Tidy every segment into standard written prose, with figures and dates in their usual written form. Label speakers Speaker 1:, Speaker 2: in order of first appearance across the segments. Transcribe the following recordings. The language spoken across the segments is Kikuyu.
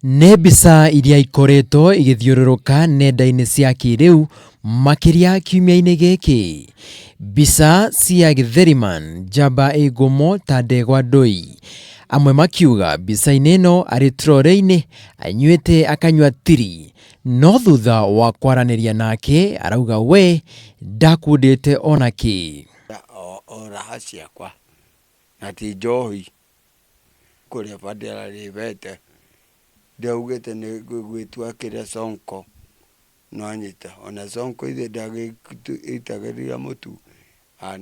Speaker 1: Nĩ mbica iria ikoretwo igĩthiũrũrũka nenda-inĩ cia kĩrĩu makĩria kiumia-inĩ gĩkĩ. Mbica cia Githeriman njamba ĩ ngumo ta ndegwa ndũi. Amwe makiuga mbica-inĩ ĩno arĩ trorĩ-inĩ anyuĩte akanyua tiri, no thutha wa kwaranĩria nake arauga we ndakundĩte ona kĩ.
Speaker 2: O raha ciakwa na ti njohi. Kũrĩa bandararĩbete ndaugĩte nĩ gwĩtua kĩrĩa Sonko nĩwanyita ona Sonko ithe ndagĩitagĩrĩria mũtu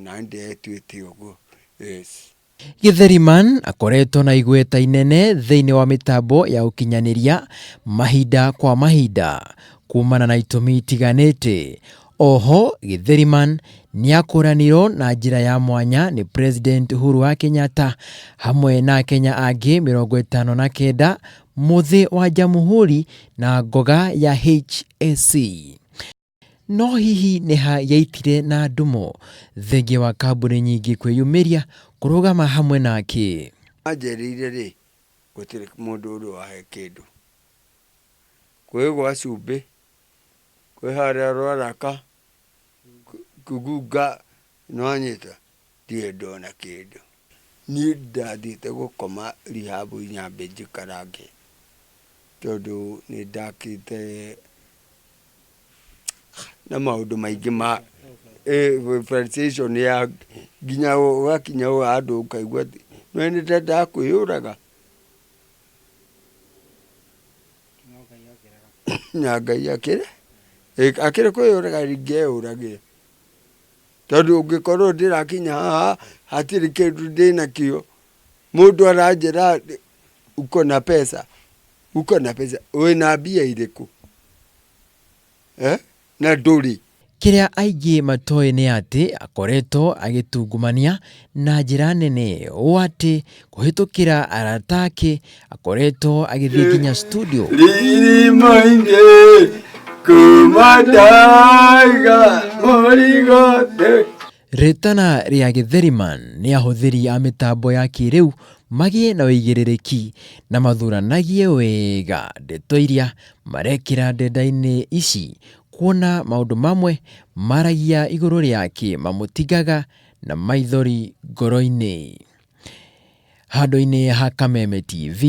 Speaker 2: na ndetuĩte ũguo yes.
Speaker 1: Githeriman akoretwo na igweta inene thĩinĩ wa mĩtambo ya ũkinyanĩria mahinda kwa mahinda kumana na itũmi itiganĩte. Oho Githeriman nĩakũranirwo na njĩra ya mwanya nĩ President Uhuru wa Kenyatta hamwe na Akenya angĩ 59 mũthĩ wa Jamhuri na ngoga ya HAC. No hihi nĩ ha yaitire na ndumo thengia wa kambuni nyingĩ kwĩyumĩria kũrũgama hamwe nake?
Speaker 2: Anjĩrĩire rĩ, gũtirĩ mũndũ ũrĩ wahe kĩndũ. Kwĩ gwa cumbĩ, kwĩ harĩa Rwaraka, Ngunga, nĩwanyita? Ndirĩ ndona kĩndũ. Niĩ ndathiĩte gũkoma rehab nyambe njikarange tondũ nĩ ndakĩte na maũndũ maingĩ ma frustration ya nginya ũgakinya handũ ũkaigua atĩ no nĩ ndendaga kwĩyũraga. Na Ngai akĩrĩ akĩrĩ kwĩyũraga ingĩyũragire. Tondũ ũngĩkorwo ndĩrakinya haha hatirĩ kĩndũ ndĩnakĩo, mũndũ aranjĩra uko na pesa, uko na pesa, wĩna mbia irĩkũ? Eh? Na ndũrĩ.
Speaker 1: Kĩrĩa aingĩ matoĩ nĩ atĩ akoretwo agĩtungumania na njĩra nene ũũ atĩ kũhĩtũkĩra arata ake akoretwo agĩthiĩ nginya studio.
Speaker 2: Riri mũingĩ kuma ndaiga mũrigo thĩ.
Speaker 1: Rĩtana rĩa Githeriman nĩ ahũthĩri a mĩtambo ya kĩrĩu magĩe na ũigĩrĩrĩki na mathuranagie wega ndeto iria marekĩra ndenda-inĩ ici kuona maũndũ mamwe maragia igũrũ rĩake mamũtigaga na maithori ngoro-inĩ. Handũ-inĩ ha Kameme TV,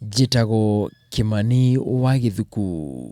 Speaker 1: njĩtagwo Kĩmani wa Gĩthuku.